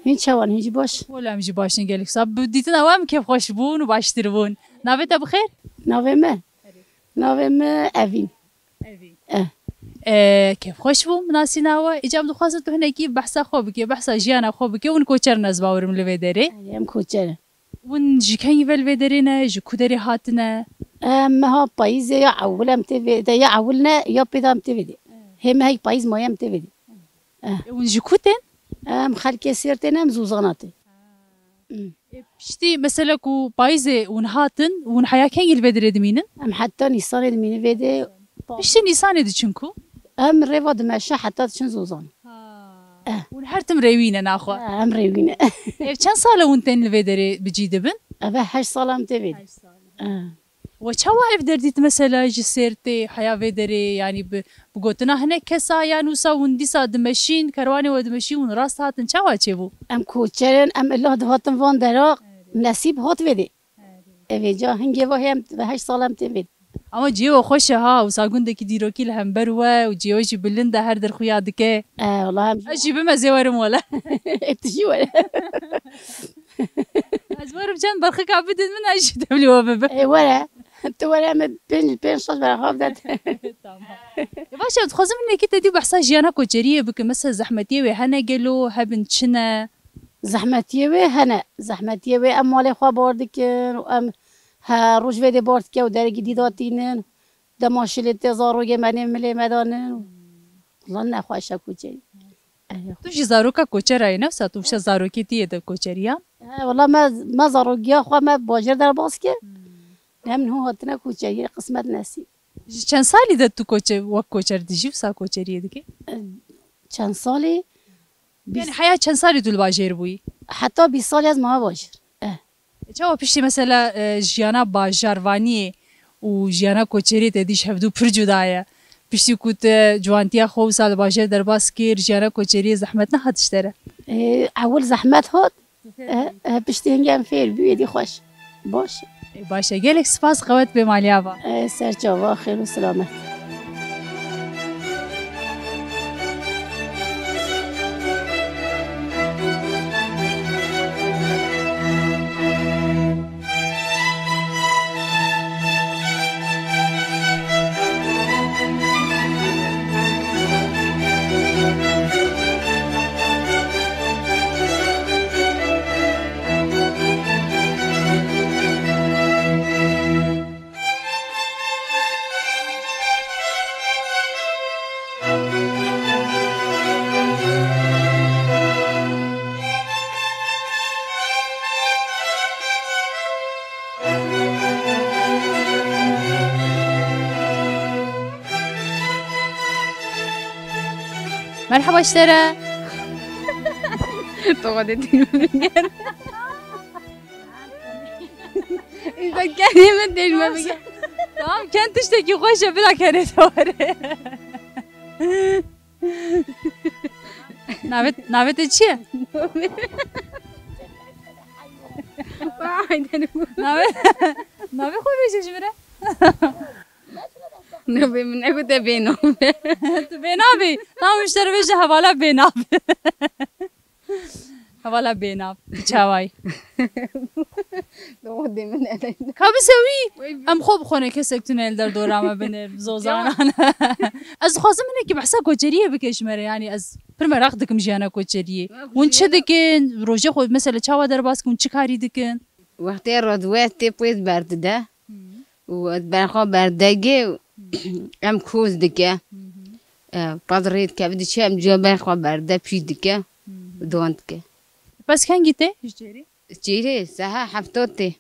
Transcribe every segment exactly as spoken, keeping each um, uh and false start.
Hîn çawan, hîn jî baş. Wela em jî baş in gelek. Sa bi dîtina we em kêfxweş bûn û baştir bûn. Navê te bi xêr? Navê me? Navê me Evîn. Evîn. Eh. E, kêfxweş bûm, bi nasîna we. Îca em dixwazin tu hinekî behsa xwe bike, behsa jiyana xwe bike. Hûn koçer in ez bawerim li vê derê. Erê, em koçer in. Hûn ji kengî ve li vê derê ne, ji ku derê hatine? Em meha payîzê ya ewil em tê vê de, ya ewil ne, ya pê de em tê vê de. Hê mehek payîz maye em tê vê de. Eh. E, hûn ji ku tên? Em xelkê Sêrtê ne, em Zozana tê. Hmm. E, piştî mesela ku payîzê hûn hatin, hûn heya kengî li vê derê dimînin? Em heta Nîsanê dimînin vê de. Piştî Nîsanê diçin ku? Em rêva dimeşe heta diçin Zozan. Ha. Eh. Hûn her tim rêwî ne naxwe? Eh, em rêwî ne. Ev çend sal e hûn tên li vê derê bi cî dibin? Ev e heşt sal em tê vê de. Heşt sal. Eh. We çawa ev derdît mesela ji Sêrtê heya vê derê, yanî bi, bi gotina hinek kesa yan wisa hûn dîsa dimeşîn, kerwanê we dimeşîn, hûn rast hatin, çawa çêbû? Em koçer in, em illa dihatin van dera, nesîb hat vê de. Evê ca hingê va hê em ve heşt sal em tê vê. Ama cihê we xweş e ha, wisa gundekî dîrokî li hember we û cihê we jî bilind e, her der xuya dike. E, wala em jî. Ez jî bime zê werim wele. Ê, tu jî were. Ez werim çend berxika bidin min, ez jî tevlî we bibim. Ê, were. Tu were, em ê pênc, pênc şeş berxa bide. Tamam. E, baş e, dixwazim hinekî te dî behsa jiyana koçeriyê bikim. Mesela zehmetiyê wê hene gelo, hebin çi ne? Zehmetiyê wê hene. Zehmetiyê wê em malê xwe bar dikin û em he roj vê dê bar dike û derekî dî datînin. Dema şilê tê zarokê me nê milê me danin. Wala nexweş e koçerî. Erê. Tu jî zaroka koçera yî, ne wisa tu wisa zarokê tî yê de koçeriyan? He, wala me, me zarokiya xwe me bajêr derbas kir. Em niho hatine koçeriyê, qismet nesîb. Ji çend salî de tu koçe-, wek koçer dijî, wisa koçeriyê dikî? Çend salî? Yanî heya çend salî tu li bajêr bûyî? Heta bîst salî ez maya bajêr. Eh. E, çawa piştî mesela, e, jiyana bajarvaniyê û jiyana koçeriyê te dî ji hevdû pir cuda ye? Piştî ku te ciwantiya xwe wisa li bajêr derbas kir, jiyana koçeriyê zehmet nehat ji te re? E, ewil zehmet hat. E, e, piştî hingê em fêr bûyê dî xweş. Baş. E, baş e. Gelek spas, qewet bê maliya va. E, ser çava, xêr û silamet. Merhaba ji te re. Tu xwe dê tî min. Îza kenê min têj me bike. Tamam, ken tiştekî xweş e, bila kenê te were. Navê, navê te çi ye? Navê, navê xwe bêje ji min re. Navê min ne gote bênav. Tu bênav î. Tamam, ji te re bêje hevala bênav. Hevala bênav, tu çawa yî? Li xwe dê min eleyna. Ka bise wî, em xwe bi xwe ne kesek tune li derdora me bine, zozanan. Ez dixwazim hinekî behsa koçeriyê bike ji me re, yanî ez pir meraq dikim jiyana koçeriyê. Hûn çi dikin? Rojê xwe mesela çawa derbas dikin? Hûn çi karî dikin? Wextê radiwest tê pêz berdide. Û ez berxwe berdegê û em koz dike. E, pez rê dikeve diçe em ciya berxwe berde pî dike û don dike. Pez kengî tê ji çêrê? Çêrê seha hefta tê.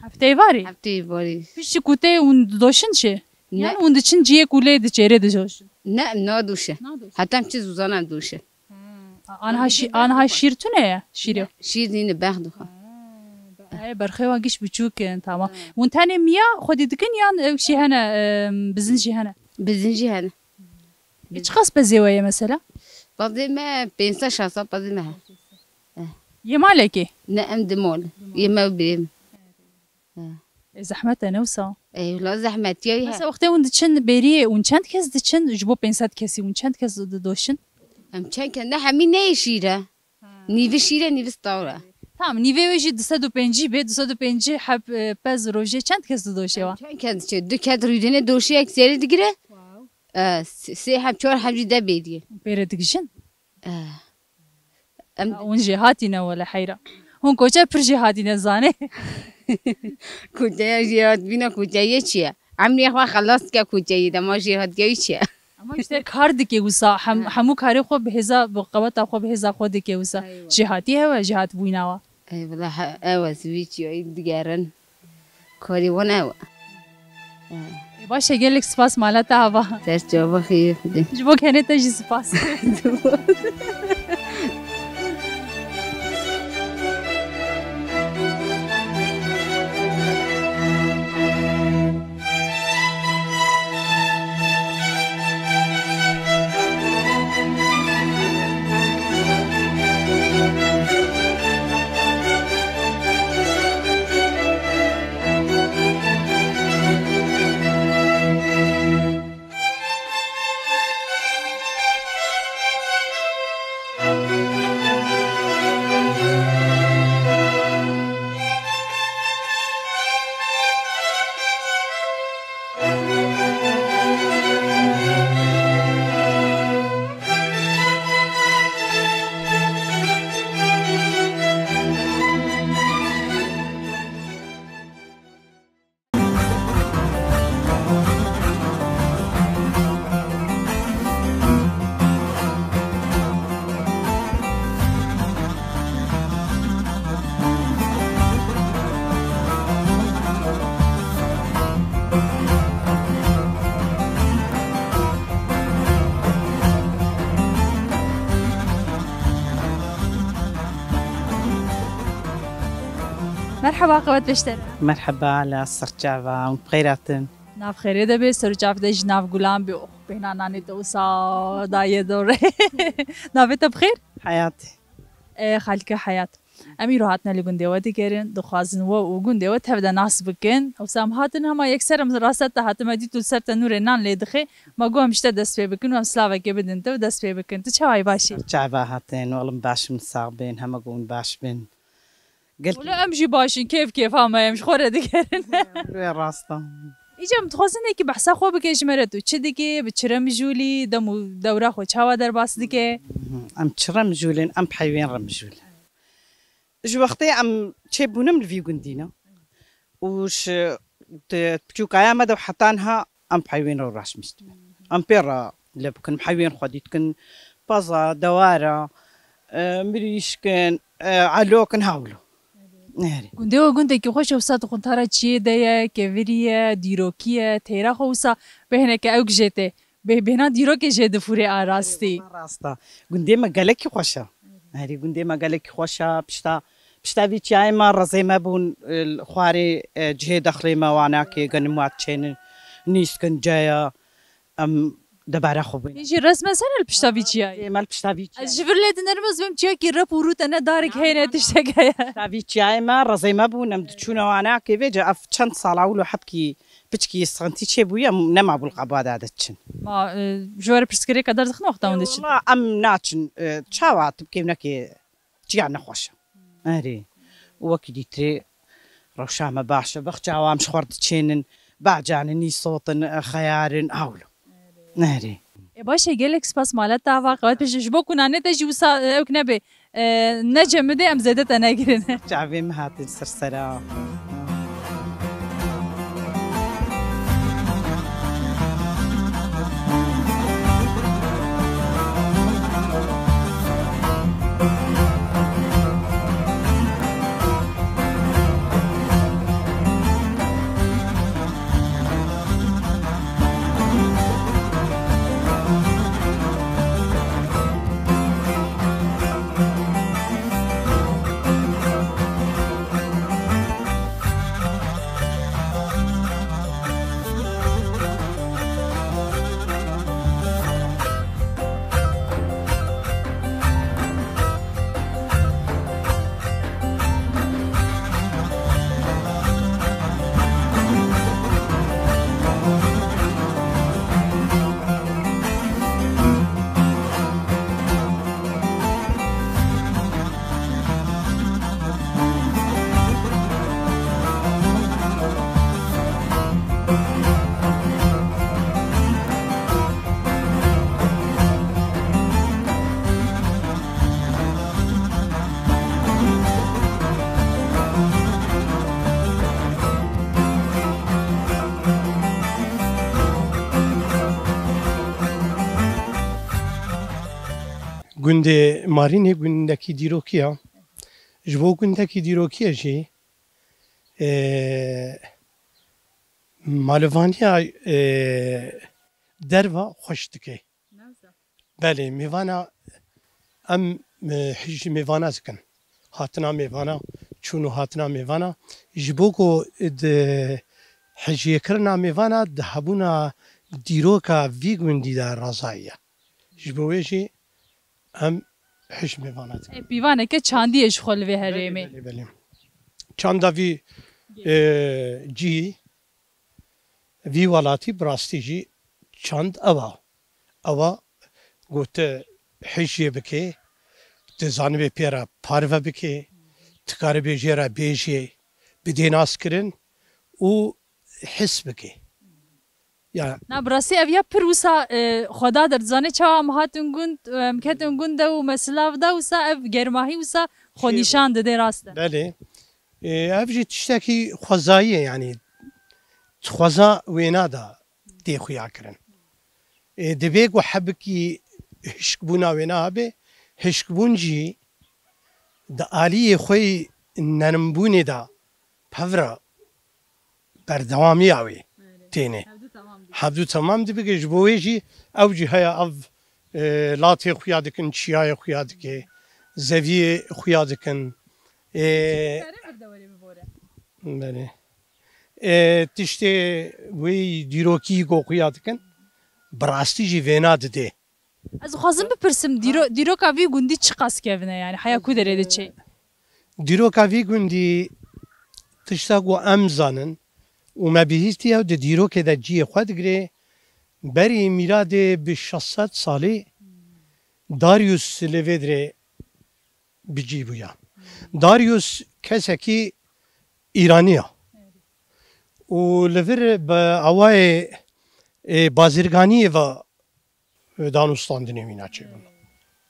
Hefteyê varê? Hefteyê varê. Piştî ku tê hûn didoşin çi? Ne. Yan hûn diçin ciyê ku lê di çêrê didoşin? Ne, em nadoşin. Nadoşin. Heta em çi zûzan em doşin. Anha şî-, anha şîr tune ye, şîrê. Şîr nîne, bex dixwe. Ha, be-, berxê wan giş biçûk in, tamam. Ha. Hûn tenê miya xwedî dikin yan ew jî hene, em, bizin jî hene? Bizin jî hene. E, çiqas pezê we ye mesela? Pezê me pênc sed şeş sed pezê me hene. Yê malekê? Ne, em di mal. Yê me û birê min. Ha. E, zehmet e, ne wisa? Ey, wila zehmetiye ya. Mesela wextê hûn diçin bêriyê, hûn çend kes diçin? Ji bo pênc sed kesî hûn çend kes didoşin? Em çend kes, ne hemî neyê şîr e. Ha. Nîvi şîr e, nîvi stawr e. Tamam, nîvê wê jî du sed û pêncî bê, du sed û pêncî heb, e, pez rojê çend kes didoşe wa? Çend kes diçe? Du kes rûdine doşiyek serê digire. E, s-, sê heb, çar heb jî de bêdiyê. Pê re digijin? E. Em Ya, hûn jêhatî ne wele heyra. Hûn koçe pir jêhatî ne zanê. Koçeya jêhatbîna koçeyê çi ye? Emrê xwe xelas dike koçeyê de, ma jêhatgehî çi ye? Ama işte kar dike wisa, hem, Ha. hemû karê xwe bi hêza, bi qeweta xwe, bi hêza xwe dike wisa. Eywa. Jêhatî hewe, jêhatbûyîna wa. Ey wele he, ew ez vî çiyayî digerin. Karê wan ew. Ê, baş e, gelek spas mala te ava. Ser çava xêr Xwedê. Ji bo kenê te jî spas. Merheba, qewet beştere. Merheba, la serçava, hûn bi xêr hatin. Nav xêrê de bê, ser û çav de jî nav gulan bê, ox, bêhna nanê te wisa daye dore. Navê te bi xêr? Heyat. E, xalike Heyat. Em îro hatine li gundê we digerin, dixwazin we û gundê we tev de nas bikin. Wisa em hatin hema yekser em rasta te hatin, me dît û ser tenûrê nan lê dixê. Me got em ji te dest pê bikin û em silavekê bidin te û dest pê bikin. Tu çawa yî, baş î? Çava hatin, olim baş bin, sax bin, hema got hûn baş bin. Gel Wele em jî baş in, kêf kêfa me ye, em ji xwe re digerin. Wê rast e. Îca em dixwazin nekî behsa xwe bike ji me re, tu çi dikî, bi çi re mijûlî, dem û dewra xwe çawa derbas dike? Em çi re mijûlin, em bi heyvên re mijûlin. Ji wextê em çêbûnim li vî gundî ne. Û ji di piçûkaya me de heta niha em bi heyvên re uğraşmiş dibin. Em pê re li bikin, heyvên xwedî dikin, paza, dewara, e, mirîşkin, e, elokin, hawlo. Erê. Gundê we gundekî xweş e, wisa tu quntara çiyê de ye, kevirî ye, dîrokî ye, teyra xwe wisa bêhne ke ew gijê tê. Bê-, bêhna dîrokê jê difûrê a rastî. Erê, wela rast e. Gundê me gelekî xweş e. Erê, gundê me gelekî xweş e. Pişta, pişta vî çiyayê me rezê me bûn, e, xwarê, e, cihê dexlê me wana ke genim wa çênin, nîskin ceya. Em debara xwe bûn. Hîn jî resmen ser li pişta vî çiyayê. Em li pişta vî çiyayê. Ez ji vir lê dinerim, ez bêm çiyakî rep û rû te ne darek heyne tiştek heye. Pişta vî çiyayê me, rezê me bûn, em diçûne wana ke vê ce ev çend sala wilo hebkî piçkî sıkıntı çêbûye, em nema bûl qebada diçin. Ma, e, ji we re pirsgirêka derdixin wexta hûn diçin? Wala em naçin, e, çawa tu bikêv nekê çiya nexweş e. Erê. Û wekî dîtirê rewşa me baş e. Bexça wan ji xwe diçênin, bacanin, nîsotin, e, xeyarin, hawlo. Erê. E, baş e, gelek spas mala te ava qewet pêşin. Ji bo ku nanê te jî wisa, e, ewk nebe, e, ne cemidê em zêde te negirin. Çavê min hatin ser sera. Gundê Marînê gundekî dîrokî ye. Ji bo gundekî dîrokî ye jî, e, malovaniya, e, derva xweş dike. Belê, mêvana em, e, hêjî mêvana dikin. Hatina mêvana, çûn û hatina mêvana. Ji bo ku di hêjiyekirina mêvana di hebûna dîroka vî gundî de razayî ye. Ji bo wê jî em hêj mêvana dikin. Ê, pîvaneke çandî ye ji xwe li vê herêmê. Belê, belê, belê. Çanda vî, e, cî, vî welatî bi rastî jî çand ew a. Ew a ku tu hêjiyê bikê, tu zanibê pê re parve bikê, tu karibê jê re bêjê, bidê naskirin û his bikê. Ya. Na, bi rastî ev ya pir wisa, e, xwedar e, dizanê çawa em hatin gund, em ketin gund de û me silav da, wisa ev germahî wisa xwe nîşan dide, rast e. Belê. E, ev jî tiştekî xwezayî ye, yanî xweza wêna de tê xuya kirin. E, divê ku hebikî hişkbûna wêna hebe, hişkbûn jî di aliyê xwe yî nerimbûnê de pevra berdewamiya wê têne. Hevdû temam dibike, ji bo wê jî ew jî heye ev, e, latê xuya dikin, çiyayê xuya dike, zeviyê xuya dikin. E, belê. E, tiştê wê dîrokî ku xuya dikin, bi rastî jî vêna dide. Ez dixwazim bipirsim, dîro-, dîroka vî gundî çiqas kevin e, yani heya ku derê diçe? Dîroka vî gundî tişta ku em zanin û me bihîstiye di dîrokê de cihê xwe digire, berî mîladê bi şeş sed salî Darius li vê dirê bi cî bûya. Darius kesekî Îranî ya. Û li vir bi awayê, e, bazirganiyê ve, e, danûstandinê wîna çêbûn.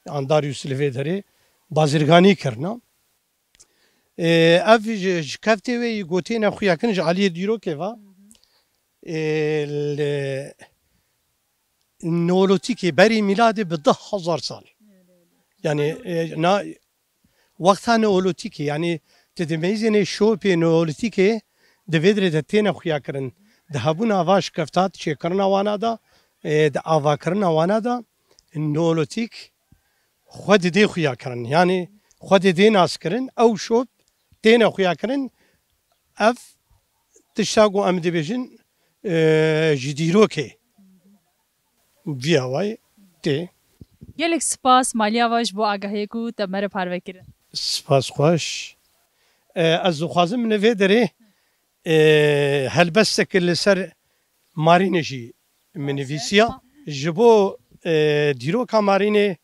Yan Darius li vê derê bazirganî kirina. E, ev ji, ji keftê wê yî gotê ne xuya kin ji aliyê dîrokê ve. E, li Neolotîkê berî mîladê bi deh hezar sal. Yani, e, na, wexta Neolotîkê, yani, tu dimeyzênê şopê Neolotîkê di vê dirê de têne xuya kirin. Di hebûna va şikefta, di çêkirina wana de, e, di avakirina wana de, Neolotîk xwe didê xuya kirin. Yani, xwe didê nas kirin, ew şop têne xuya kirin. Ev tişta ku em dibêjin, e, ji dîrokê vî awayî tê. Gelek spas, Maliya, va ji bo agahiyê ku te me re parve kirin. Spas xweş. E, ez dixwazim li vê derê, e, helbestek li ser Marînê jî min nivîsiya. Ji bo, e, dîroka Marînê,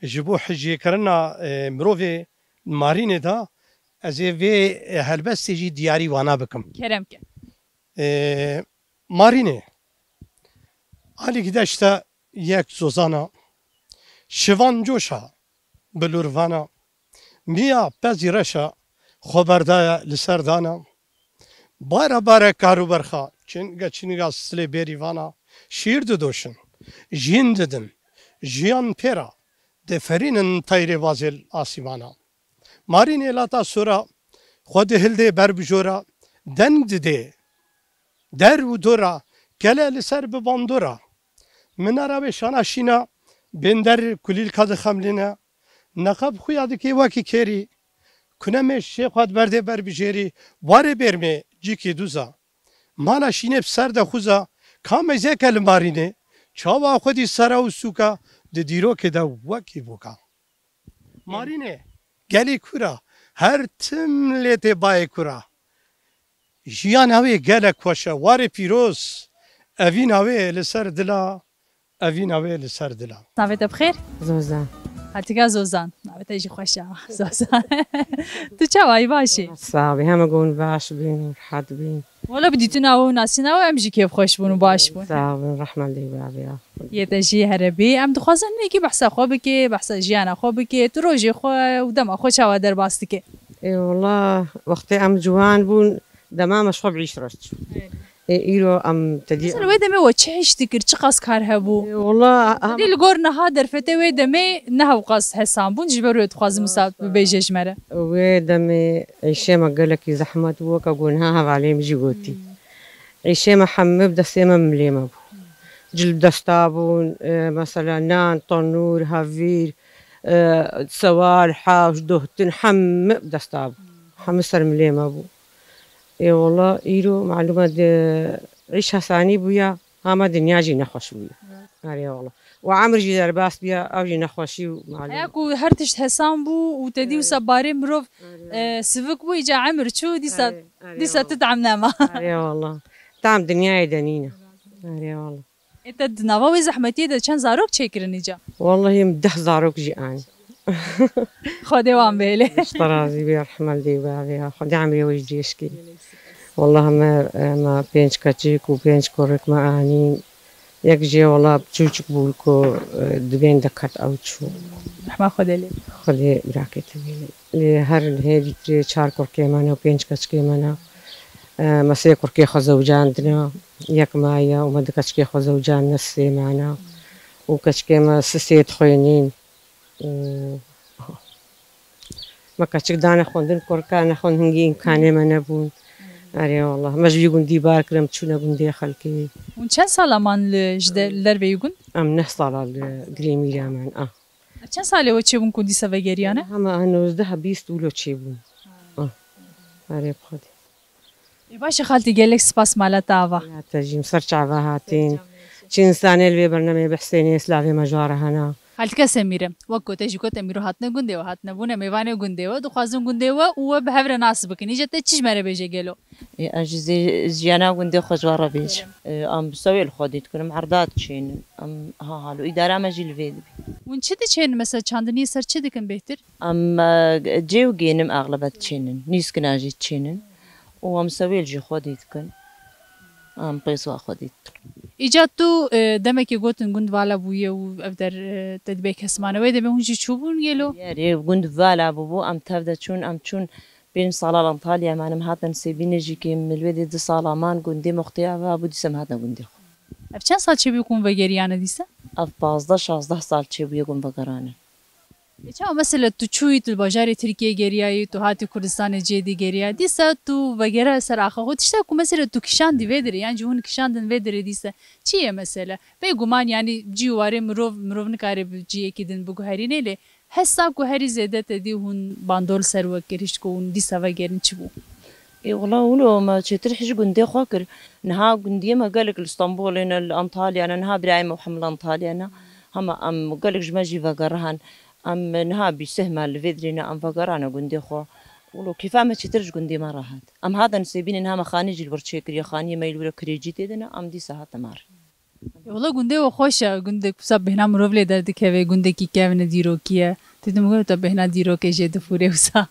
ji bo hijêkirina, e, mirovê Marînê de, ez ê vê, e, helbestê jî diyarî wana bikim. Kerem ke. E, Marînê. Alîk deşte yek zozana, şivan coşa bilûrvana, miya pezî reşa xwe berdaya li ser dana. Bare bare kar û berxa, çinga çinga silê bêrîvana, şîr didoşin, jîn didin, jiyan pêra, diferînin teyrê bazê li asîmana. Marînê lata sora, xwe dihildê ber bi jora, deng didê der û dora, kele li ser bi bandora. Minara wê şana şîna, bênder kulîlka dixemlîne. Neqeb xuya dikê wekî kêrî, kunemê şê xwe diberdê ber bi jêrî, warê bêrmê cîkî dûza. Mala şînê bi ser de xuza, ka meyzeke li Marînê, çawa xwedî sera û sûka, di dîrokê de wekî bûka. Marînê, gelî kura, her tim lê tê bayê kura. Jiyana wê gelek xweş e, warê pîroz, evîna wê li ser dila, evîna wê li ser dila. Navê te bi xêr? Zozan. Hatika Zozan. Navê te jî xweş e. Zozan. Tu çawa yî, baş î? Sax bî, heme gon baş bîn, rehet bîn. Wala bi dîtina we û nasîna we em jî kêfxweş bûn û baş bûn. Sax bin, rehmet lê bavê ya. Yê te jî here bî. Em dixwazin hinekî behsa xwe bike, behsa jiyana xwe bike. Tu rojê xwe û dema xwe çawa derbas dike? Ê wala, wextê em ciwan bûn, dema me ji xwe bi îş re diçû. Ê, îro em te dî Mesela wê demê we çi hişt dikir, çiqas kar hebû? Ê, wala, Te dî li gor niha derfetê wê demê ne hewqas hesan bûn, ji ber wê dixwazim wisa bibêje ji me re. Wê demê îşê me gelekî zehmet bû, weke ku niha hevalê min jî gotî. Hmm. Îşê me hemî bi destê me milê me bû. Cil bi desta bûn, e, mesela nan, tenûr, hevîr, e, sewal, hewş, dohtin, hemî bi desta bû. Hemî ser milê me bû. Ê wala îro malûm e de îş hesanî bûya, hema dinya jî nexweş bûye. Erê wala. Û emir jî derbas bûya, ew jî nexweşî û malûm. Heya ku her tişt hesan bû û te dî wisa barê mirov, e, sivik bû, îca emir çû, dîsa, Erê, erê dîsa wala. Tu tam nema. Erê wala. Tam dinyayê de nîne. Erê wala. Ê te di nava wê zehmetiyê de çend zarok çêkirin îca? Wallahî em deh zarok jî anî. Xwedê wan bihêle. Ji te razî be, rehme li dê û bavê ya. Xwedê emrê we jî dirêj kê. Wallah me, me pênc keçik û pênc kurik me anîn. Yek jê wala biçûçik bû ku, e, dibên de ket ew çû. Rehma Xwedê lê. Xwedê birakê te bîne. Lê her hêdî tirê çar kurkê me ne û pênc keçikê me ne. E, me sê kurkê xwe zewcandine. Yek maye û me du keçikê xwe zewcandine, sê me ne. Û keçikê me sisê dixwênîn. Û me keçik dane xwendin, kurka nexwend, hingî îmkanê me nebûn. Erê wallah. Me ji vî gundî bar kirin, em çûne gundê xelkê. Hûn çend sala man li, ji de-, li derveyî gund? Em neh sala li Girêmîra me ne. Çend salê we çêbûn ku dîsa vegeriyane? Hema nozdeha bîst wilo çêbûn. Ah. Erê bi Xwedê. Ê baş e xaltî, gelek spas mala te ava. Ya te jî, em ser çava hatîn. Çi însanê li vê bernameyê bihsênê, slavê me ji wan re hene. Xaltîka Semîre, wek ku te jî got, em îro hatine gundê we, hatine bûne mêvanê gundê we, dixwazin gundê we û we bi hev re nas bikin. Îca te çi ji me re bêje gelo? Ê, ez ji zê-, jiyana gundê xwe ji we re bêjim. Ê, em bi sewê li xwe dî dikin, em erda diçênin. Em ha halo îdara me jî li vê dibî. Hûn çi diçênin, mesela çandiniyê ser çi dikin bêhtir? Em, e, cêw gênim exlebe diçênin, nîskina jî diçênin. Û em sewêl jî xwedî dikin. Em pêswa xwedî dikin. Îca tu, e, demekê gotin gund vala bûye û ev der, e, te dibê kesmane. Wê demê hûn jî çûbûn gelo? Erê, gund vala bûbû, em tev de çûn, em çûn pênc sala li Antalya man, em hatin Sêbînê jî kêm, li wê dê du sala man gundê Muxtê ava bû, dîsa em hatin gundê xwe. Ev çend sal çêbûye ku hûn vegeriyane dîsa? Ev pazdeh şazdeh sal çêbûye ku hûn vegerane. Ê, çawa mesela tu çûyî, tu li bajarê Tirkiyeyê geriyayî, tu hatî Kurdistanê cihê dî geriyayî, dîsa tu vegere ser axa xwe, tişta ku mesela tu kişandî vê derê, yan jî hûn kişandin vê derê dîsa, çi ye mesela? Bêguman, yanî cî û warê mirov, mirov nikare bi cihekî din biguherînê, lê hesa ku herî zêde te dî hûn bandor li ser we kir, hişt ku hûn dîsa vegerin çi bû? Ê, wela wilo me çêtir hişt gundê xwe kir. Niha gundiyê me gelek li Stenbolê ne, li Antalya ne, niha birayê me hemû li Antalya ne. Hema em gelek ji me jî vegerihan. Em niha bîseh me li vê dirê ne, em vegerane gundê xwe. Wilo kêfa me çêtir ji gundê me re hat. Em hatin Sêbînê, niha me xanî jî li wir çêkiriye, xaniyê me yê li wir e, kirêcî tê de ne, em dîsa hatin mar. Wala gundê we xweş e, gundek wisa bêhna mirov lê derdikeve, gundekî kevn e, dîrokî ye. Tê tu min got te bêhna dîrokê jê difûre wisa.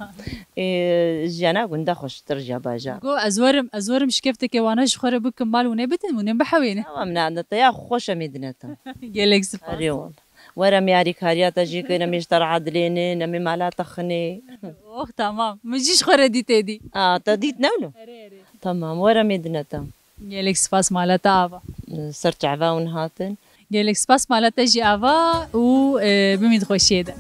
Ê, jiyana gunda xweştir ji ya bajar. Go ez werim, ez werim şikefteke wana ji xwe re bikim mal hûn ê bidin, hûn ê bihewêne. Ew em ne, ne te ya xweş em ê dine te. Gelek spas. Erê wala. Were em yarîkariya te jî kin, em ê ji te re edilênin, em ê mala te xinê. Oh, tamam. Min jî ji xwe re dît êdî. A, te dît ne wilo? Erê, erê. Tamam, were em ê dine te. Gelek spas mala te ava. Ser çava hûn hatin. Gelek spas mala te jî ava û, e, bimî di xweşiyê de.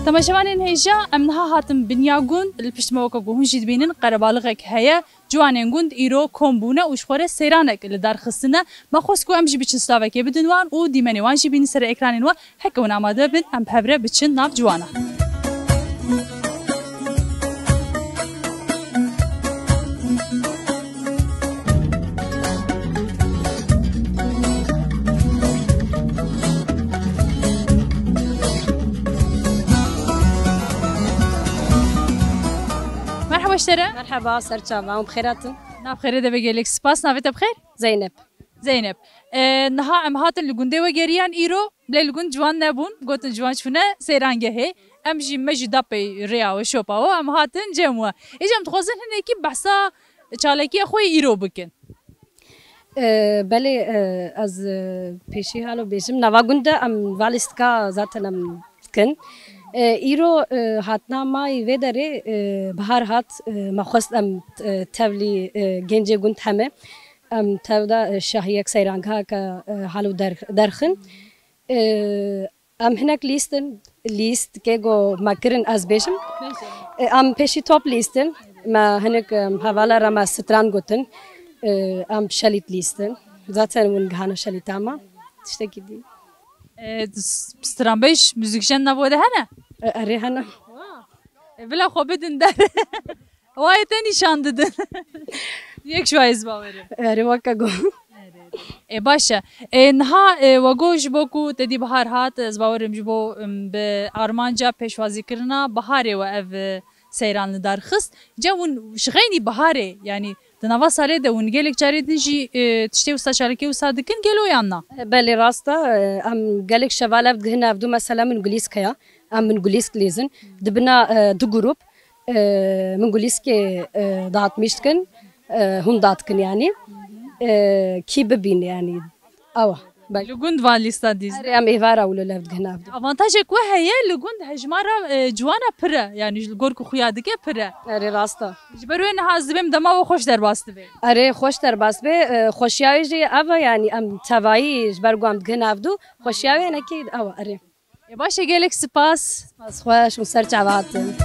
Temaşevanên hêja, em niha hatin binya gund, li pişt me weke ku hûn jî dibînin qerebalixek heye. Ciwanên gund îro kom bûne û ji xwe re seyranek li dar xistine. Me xwest ku em jî biçin slavekê bidin wan û dîmenê wan jî bînin ser ekranên we. Heke hûn amade bin, em bi hev re biçin nav ciwanan. Merhaba ji te re. Merhaba, ser çavan, bi xêr hatin. Nav xêrê de be, gelek spas. Navê te bi xêr? Zeynep. Zeynep. E, niha em hatin li gundê we geriyan îro, lê li gund ciwan nebûn, gotin ciwan çûne seyrangehê. Em jî, me jî da pey rêya we, şopa we, em hatin cem we. Îja em dixwazin hinekî behsa çalakiya xwe yê îro bikin. E, belê, e, ez, e, pêşî halo bêjim. Nava gund de em va lîstika zaten em dikin. E, îro, e, hatina mayî vê derê, e, bihar hat, e, me xwest em, e, tevlî, e, gencê gund heme. Em tev de, e, şahiyek seyrangeheke, e, halo der-, derxin. E, Em hinek lîstin, lîst kê go me kirin ez bêjim. E, Em pêşî top lîstin. Me hinek, em, hevala re me stran gotin. E, Em şelît lîstin. Zaten win gihana şelîta me. Tiştekî dî. E, s-, stranbêj, muzîkjen nava we de hene? E, Erê hene. E, bila xwe bidin der. Wayê te nîşan didin. Yek ji wayê ez bawerim. Erê weke got. E, baş e. E, niha, e, we got ji bo ku te dî bihar hat, ez bawerim ji bo, em, bi armanca pêşwazîkirina biharê we ev, e, seyran li dar xist. Ca hûn ji xeynî biharê, yanî di nava salê de hûn gelek carê din jî, e, tiştê wisa çalakê wisa dikin gelo yan na? E, belê rast e. E, em gelek şeval ev digihine ev du mesela min gulîsk heye. Em min gulîsk lîzin. Dibina, e, du grup. E, min gulîskê, e, datmîş dikin, e, hûn dadikin yanî. E, kî bibîn yanî. Awa. Belê. Li gund van lîsta dîz. Erê, em êvara wilo lev digihna ev du. Avantajek we heye, li gund hejmara, e, ciwana pir e. Yanî ji gor ku xuya dike pir e. Erê, rast e. Ji ber wê niha ez dibêm dema we xweş derbas dibe. Erê, xweş derbas be. E, xweşiya wê jî ev e, yanî em tevayî ji ber ku em digihna ev du. Xweşiya wê hinekî ew e, erê. Ê, baş e, gelek spas. Spas xweş û ser çava hatin.